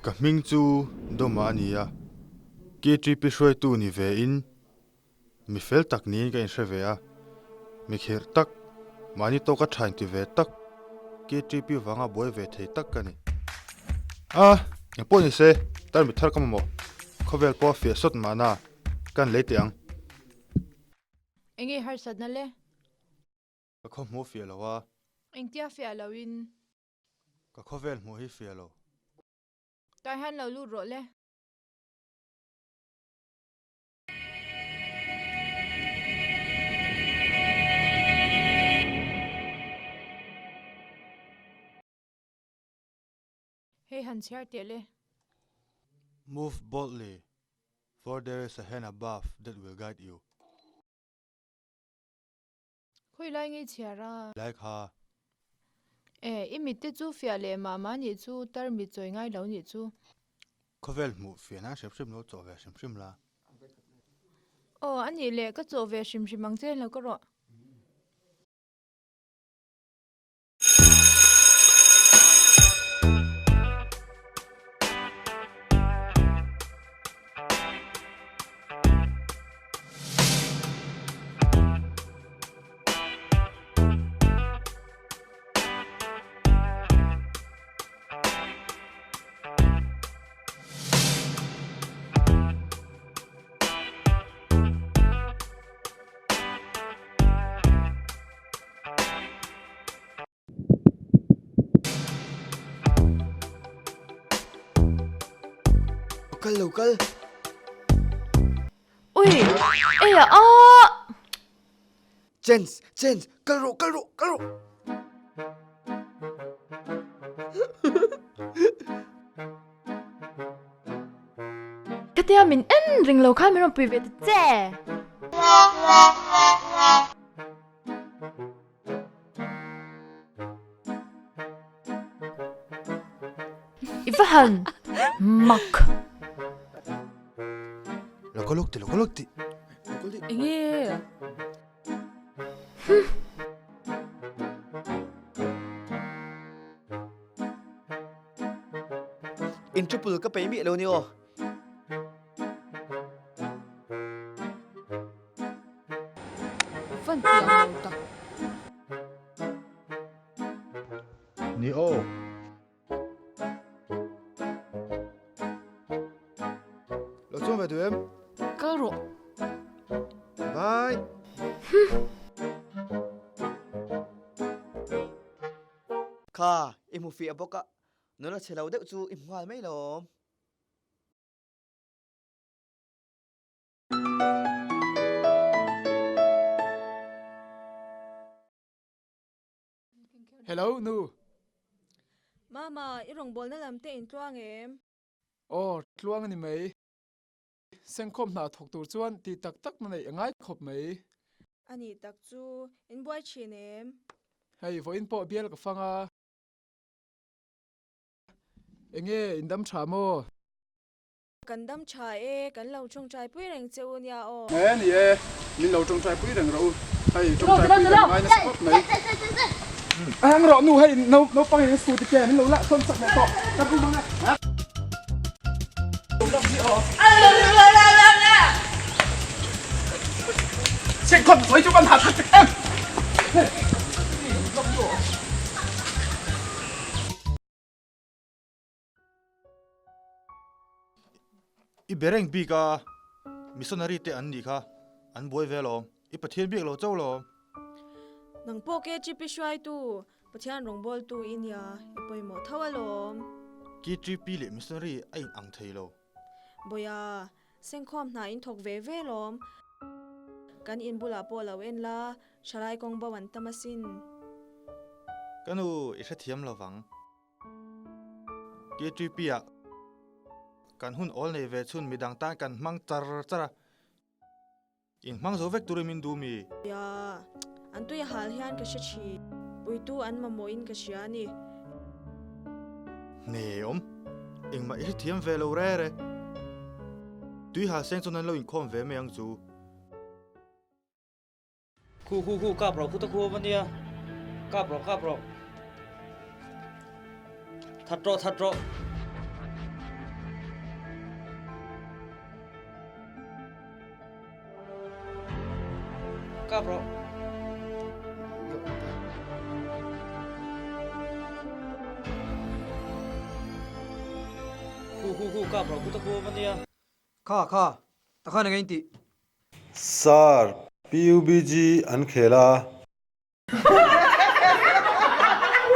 Ka hming chu Dawma a ni a, KTP hruaitu ni ve in mi fel tak niin ka inhre ve a, mi khirh tak, mahni tawka tha inti ve tak, KTP vanga buai ve thei tak ka ni. A, engpawh ni se, tarmit thar ka mamawh, khawvel pawh a fiah sawt mahna, ka han lei teh ang. Enge harsatna le? Ka khaw hmuh fiah lo a. Engtia fiah lo in? Ka khawvel hmuh hi fiah lo. Tah hian lo lut rawh le. Hei han chhiar teh le. Move boldly, for there is a hand above that will guide you. Khawi lai ngei chhiar a? Lai kha. E, i mit te chu fiah leh mah mah nih chu, tar mit chawi ngai lo nih chu. Khawvel hmuh fiah nan hrim hrim lo chawh ve hrim hrim la. Aw, a nih leh ka chawh ve hrim hrim ang che lo ka rawh. Lo kal lo kal. Ui! Ei a ah! Chance! Chance! Kal rawh kal rawh kal rawh! Khatia min en ring lo khan min rawn pui ve ta che! I va han mak. Lo ka lawk ti, lo ka lawk ti. Enge? In triple ka pei miah lo ni aw. Van tih ang lo tak. Ni aw. Lo chuang ve duh em? Kal rawh. Bye. Kha, i hmu fiah bawk a, nula chhe lo deuh chu i hmu nghal mai lawm. Hello nu. Mama, i rawngbawlna lam te in tluang em? Aw, tluang a ni mai. Sengkhawm hna thawk tur chuan ti tak tak na neih a ngai khawp mai. A nih tak chu, in buai thin em? Hei, vawiin pawh bial ka fang a. Enge, in dam tha maw? Kan dam tha e, kan lo tawngtai pui reng che u nia aw. Nge ni e, min lo tawngtai pui reng rawh u, hei tawngtai pui kan ngai nasa khawp mai. A hang rawh nu hei naupang in scooty ke min lo lah sawn chak leh tawh ka pu mang e. Chhingkhawm sawi chu kan ha that tak em. I be reng bik a, missionary te an nih kha, an buai ve alawm, i Pathian biak lo chauh lawm. Nang pawh KGP hruaitu, Pathian rawngbawltu i nia, i pawimawh tho alawm. KGP leh missionary a in ang thei lo. Bawiha, sengkhawm hna in thawk ve ve lawm. Kan in bulah pawh lo en la, thalai kawng bo an tam asin. Ka nu, i hrethiam lovang. KTP ah kan hun awl nei ve chhun midang tan kan hmang char char a, in hmang zo vek turin min duh mi? Ia, an tui a hal hian ka hre thin, puitu an mamawh in ka hria a ni. Hne awm, engmah i hrethiam ve lo re re. Tui hal seng chuan an lo inkhawm ve mai ang chu. Khu khu khu kap rawh khu ta khu awm ania kap rawh kap rawh that rawh that rawh. Kap rawh. Khu khu khu kap rawh kut a kuam ania. Kha kha, takhan eng a intih? Sir, PUBG an khel a.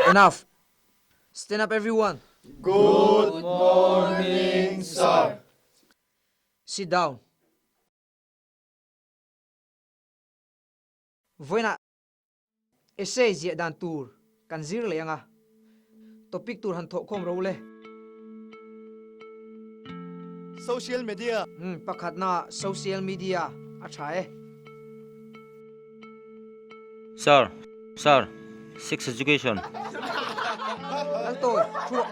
Enough! Stand up everyone! Good morning sir. Sit down. Vawiinah essay ziah dan tur kan zir leh ang a, topic tur han thawhkhawm ro le. Social media. Umm pakhatna social media a tha e. Sir, sir, sex education. Lal tawi, thu rawh.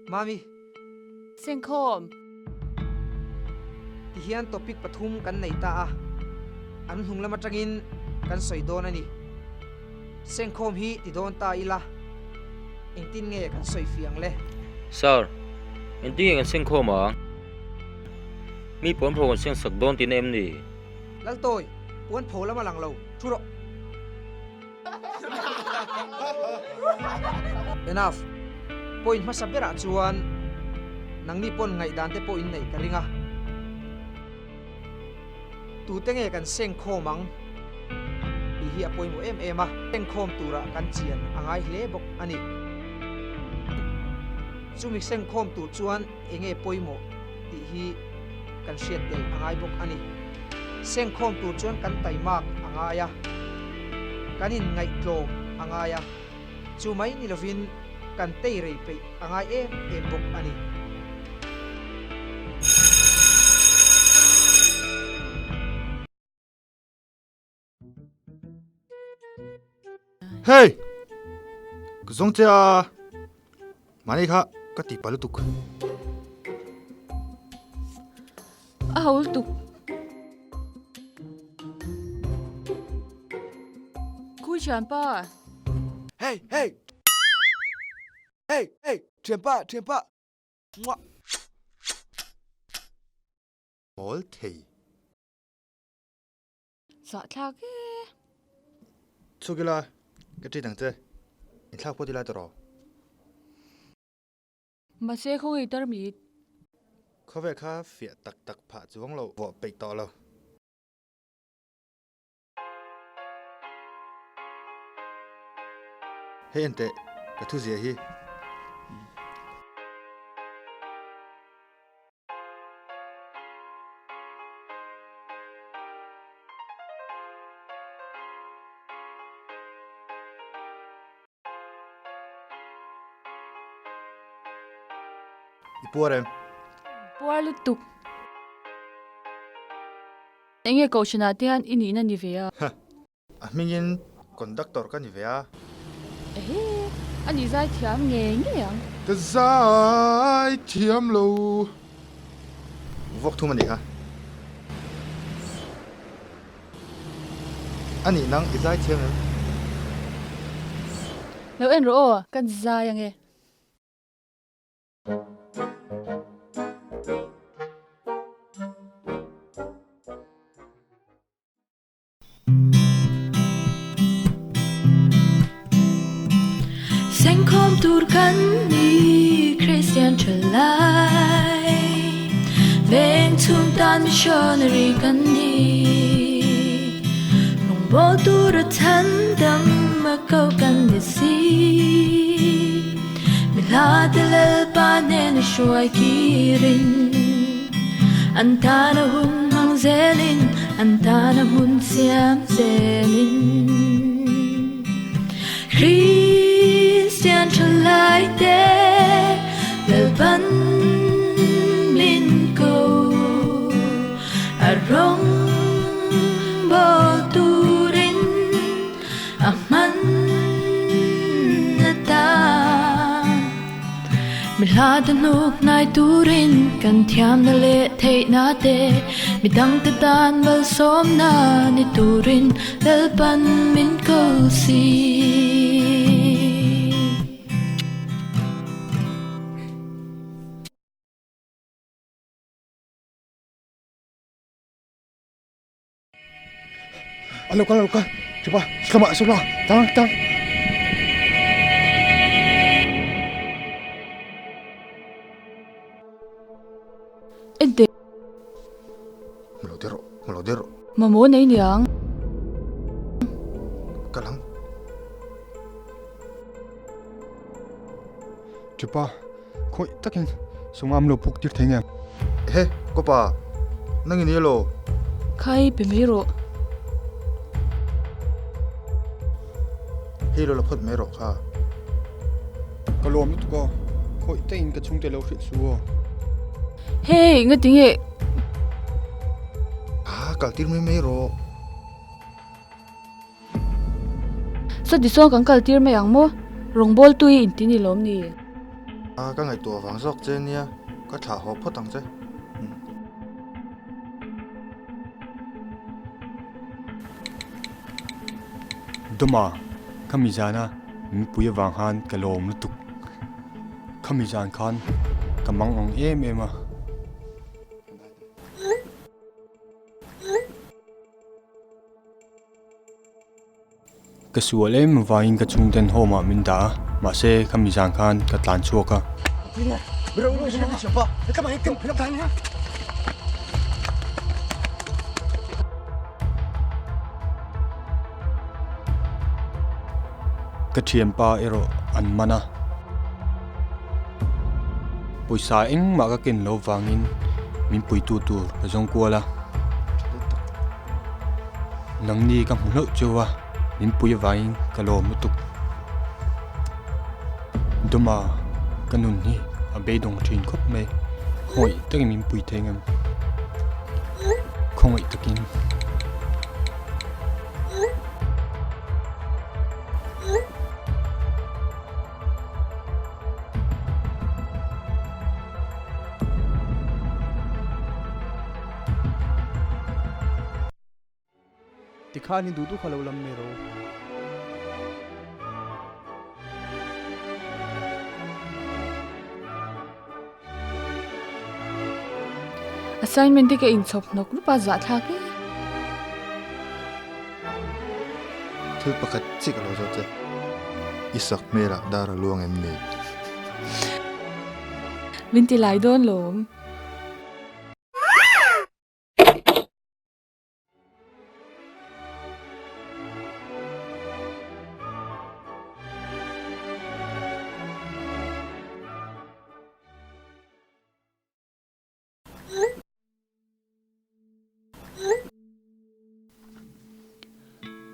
Mami. Sengkhawm. Tihian topic pathum kan nei ta a, an hnung lam atangin kan sawi dawn a ni. Sengkhawm hi ti dawn ta ila, engtin nge kan sawi fiang le? Sir, engtin nge kan sengkhawm ang? Mi puanpho kan sengsak dawn tihna em ni? Laltawi, puanpho lam a lang lo, thu rawh. Enough. Point hmasa berah chuan nangni pawn ngaihdan te pawh in neih ka ring a. Tute nge kan seng khawm ang tih hi a pawimawh em em a, seng khawm turah kan chian a ngai hle bawk a ni. Chumi seng khawm tur chuan eng nge pawimawh tih hi kan hriat tel a ngai bawk a ni. Sengkhawm tur chuan kan taimak a ngai a, kan inngaihtlawm a ngai a, chu mai ni lovin kan tei rei peih a ngai em em bawk a ni. Hey! Ka zawng che a, mahni kha ka tih palh lutuk. A ho lutuk. Khui thianpa. Hey! Hey! Hey! Hey! Thianpa! Thianpa! Muah! Mawl thei. Zahthlak e. Chhuk ila, ka ṭit ang che. Inthlak pawh ti lai tawh rawh. Mahse khawngaih tarmit. Khawvel kha fiah tak tak phah chuang lo vuah peih tawh lo. Hei enteh, ka thu ziah hi. I puar em? Puar lutuk. Enge kohhranah te hian i nihna ni ve a? Ha! A hmingin conductor ka ni ve a. Ehe, a ni zai thiam ngei ngei ang. Ka zai thiam lo. Vawk thum a nih kha. A nih nang i zai thiam em? Lo en rawh aw, kan zai ang e. Sengkhawm tur kan ni Kristian thalai Veng chhung tan missionary kan ni Rawngbawl tur a chhan dam a ko kan ni si Mi hla te Lalpa nen a hruai kirin An tan a hun hmang zelin An tan a hmun siam zelin Kristian thalai te Lalpan min ko A rawng bawl turin A hman atan Mi hla te hnuk hnai turin kan thiamna leh theihna te mi dangte tan malsawmna ni turin Lalpan min ko si. A lo kal a lo kal. Thipa, sawmah sawmah tang tang. Enteh. Hmu lo der rawh, hmu lo der rawh. Mamawh nei niang. Kal ang. Thipa, khawih takin sawngam lo puk tir thei nge. Ehe, kawpa, nang i ni elaw? Khai, pe mai rawh. Hei lo la phawt mai rawh kha. Ka lawm lutuk aw, khawih takin ka chhungte lo hrilh su aw. Hey, ngati nge? Ah, kal tir mai mai rawh. Sawti sawn kan kal tir mai ang maw? Rawngbawl tui inti ni lawm ni? Ah, ka ngaihtuah vang zawk che nia, ka thlah haw phawt ang che. Dawma, khami zana mipui avang khan ka lawm lutuk. Khami zan khan ka mang ang em em a. Ka sual em avangin ka chhungten home ah min dah a, mahse khami zan khan ka tlan chhuak a. Ka thianpa erawh an man a. Pawisa engmah ka ken loh vangin min puitu tur ka zawng kual a. Nangni ka hmu hlauh cheu a, min pui avangin ka lawm lutuk. Dawma ka nun hi a beidawng thin khawp mai. Khawngaih takin min pui thei ngam. Khawngaih takin. Tikhan hi duh duh kha lo lam mai ro. Assignment te ka inchhawp hnawk rup a zahthlak e. Thil pakhat chiah ka lo zawt che. I sak hmelah dar a luang em ni? Min ti lai dawn lawm.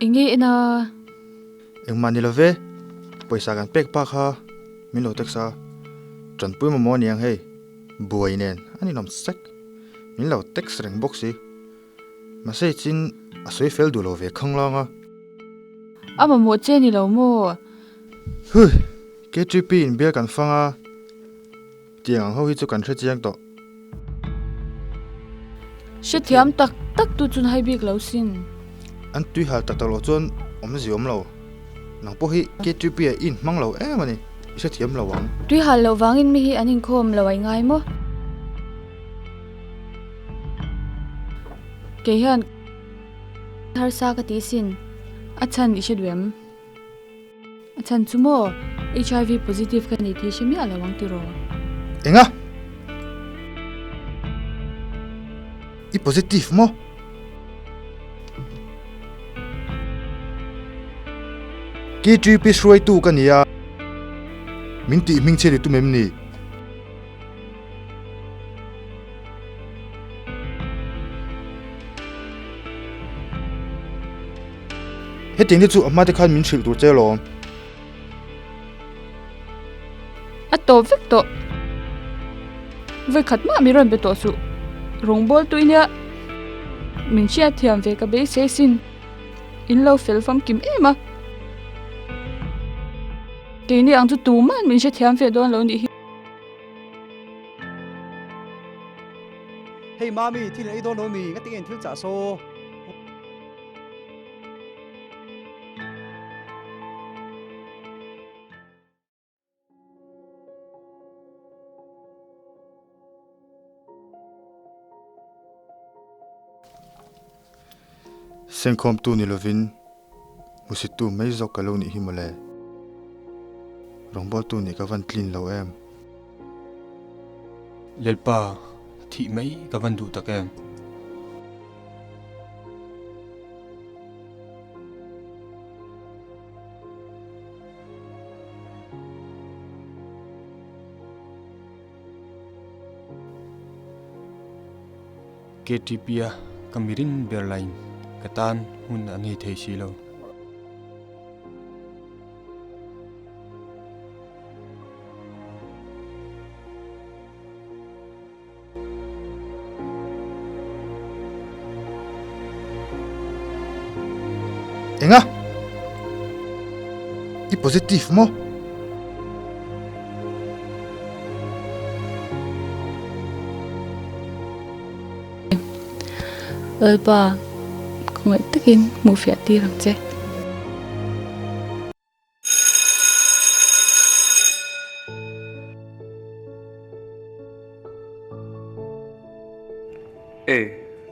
Enge ina? Engmah ni love, pawisa kan pek pa kha min lo text a, tanpui mamawh aniang hei, buai nen a ninawm sek, min lo text reng bawk si. Message in a sawi fel duh lo ve khanglang a. A mamawh che ni lo maw? Hui! KTP in bial kan fang a, tiang ang ho hi chu kan hre chiang tawh. Hrethiam tak tak tu chun hai bik lo sin. An tui hal tak tak loh chuan awmzia awm lo. Nang pawh hi KTP ah i inhmang lo em a ni, i hrethiam lo ang. Tui hal loh vangin mi hi an inkhawm lo ai ngai maw? Kei hian harsa ka ti sin. A chhan i hre duh em? A chhan chu maw? HIV positive ka ni tih hre miah lo ang tiraw? Enga? I positive maw? KTP hruaitu ka ni a, min tih hming chhiat i tum em ni? Hetiang te chu a hma te khan min hrilh tur che alawm. A tawp vek tawh. Vawikhat mah mi rawn be tawh suh. Rawngbawl tui nia min hriat thiam ve ka beisei sin. In lo fel famkim em a. Keini ang chu tuman min hrethiam ve dawn lo nih hi. Hei Mami, thil ei dawn lo mi? Nga tinge in thil chah saw? Sengkhawmtu ni lovin hmusittu mai zawk ka lo nih hi mawle. Rawngbawltu nih ka van tlin lo em. Lalpa, thih mai ka van duh tak em. KTP-a ka mirin ber laiin ka tan hun a nei thei si lo. Enga? I positive maw? Lalpa, khawngaih takin hmuhfiah tir ang che. E,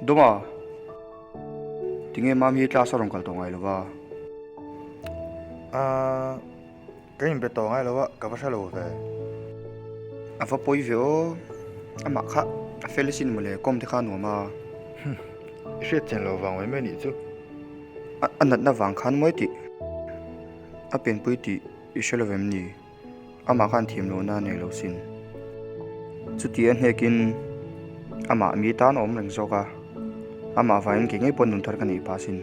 Dawma, tinge mam hi class a rawn kal tawh ngai lo va? Ahh, ka inbe tawh ngai lo a, ka va hre lo ve. A va pawi ve aw, amah kha a fel asin mawle, kawm te kha a nuam a. Hum, i hriat chian lo vang mai mai nih chu. A natna vang khan mawi tih a pianpui tih i hre lo em ni? Amah khan thiam lohna a nei lo sin. Chuti a hnekin amah mi tan a awm reng zawk a, amah vangin kei ngei pawh nun thar ka neih pah sin.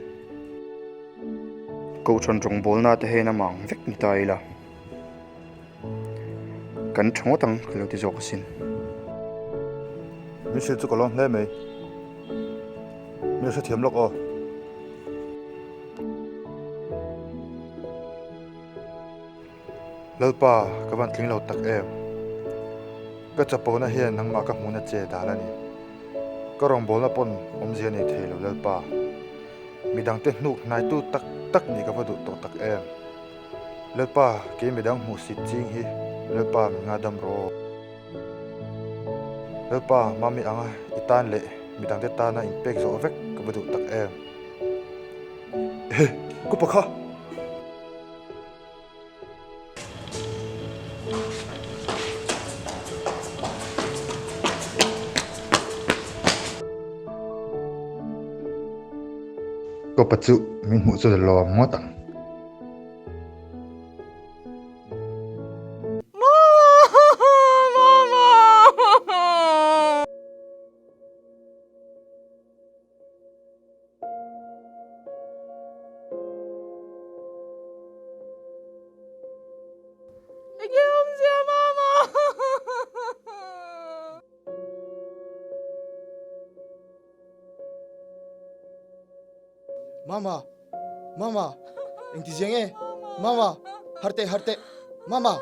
Kohhran rawngbawlna te hian amah ang vek ni ta ila. Kan tha ngawt ang ka lo ti zawk asin. Min hrilh chu ka lawm hle mai. Min hrethiam lawk aw. Lalpa, ka van tling lo tak em? Ka chapona hian nangmah ka hmuhna che dal a ni. Ka rawngbawlna pawn awmzia nei thei lo Lalpa. Midangte hnuk hnaitu tak tak nih ka va duh tawh tak em? Lalpa, kei midang hmuh sit ching hi Lalpa min ngadam rawh aw. Lalpa, mami anga i tan leh midangte tana inpek zawh vek ka va duh tak em? Ehe, kupa kha! Kawpa chu min hmuh chu la lawm ngawt ang. Enge awmzia mama? Mama! Mama! Engti zia nge? Mama! Har teh har teh! Mama!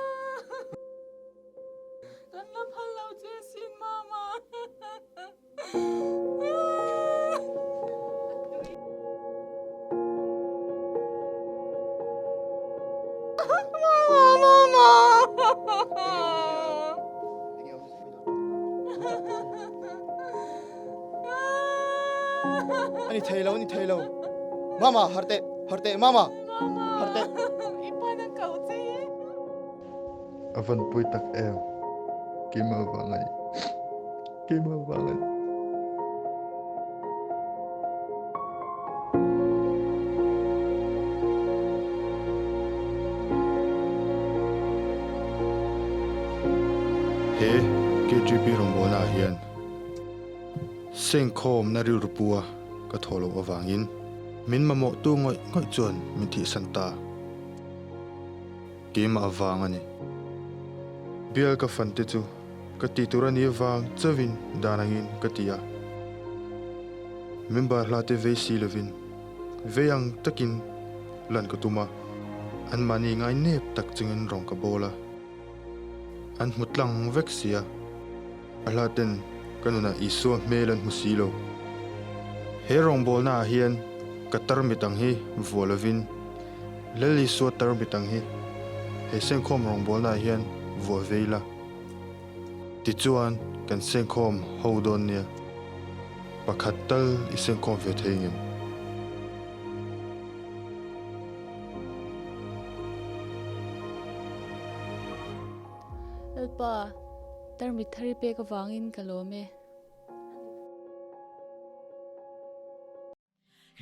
Kan la phal lo che sin mama! Ani thei lo, ani thei lo. Mama, har teh, har teh, mama. Har teh. A van pui tak em. Keimah vang a ni. Keimah vang a ni. He KGP rawngbawlna ah hian sengkhawmna rilru pua ka thawh loh avangin min mamawhtu ngawih ngawih chuan min thihsan ta. Keimah vang a ni. Bial ka fan te chu ka tih tur a nih vang chauhin dan angin ka ti a. Member hla te vei si lovin vei ang takin lan ka tum a, anmahni ngai nep tak chungin rawng ka bawl a. An hmu tlang vek si a, a hla ten ka nunah Isua hmel an hmu si lo. He rawngbawlna ah hian ka tarmit ang hi vuah lovin Lal Isua tarmit ang hi he sengkhawm rawngbawlna ah hian vuah ve ila. Tichuan kan sengkhawm ho dawn nia, pakhat tal i sengkhawm ve thei ngem? Lalpa, tarmit thar i pek avangin ka lawm e.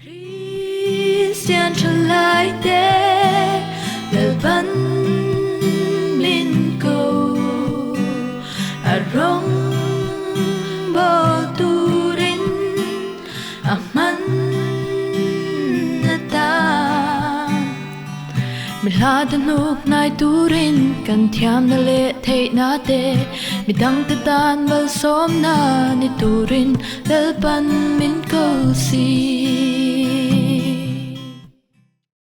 Kristian thalai te Lalpan min ko a rawng bawl turin a hman atan Mi hla te hnuk hnai turin kan thiamna leh theihna te midangte tan malsawmna ni turin Lalpan min ko si.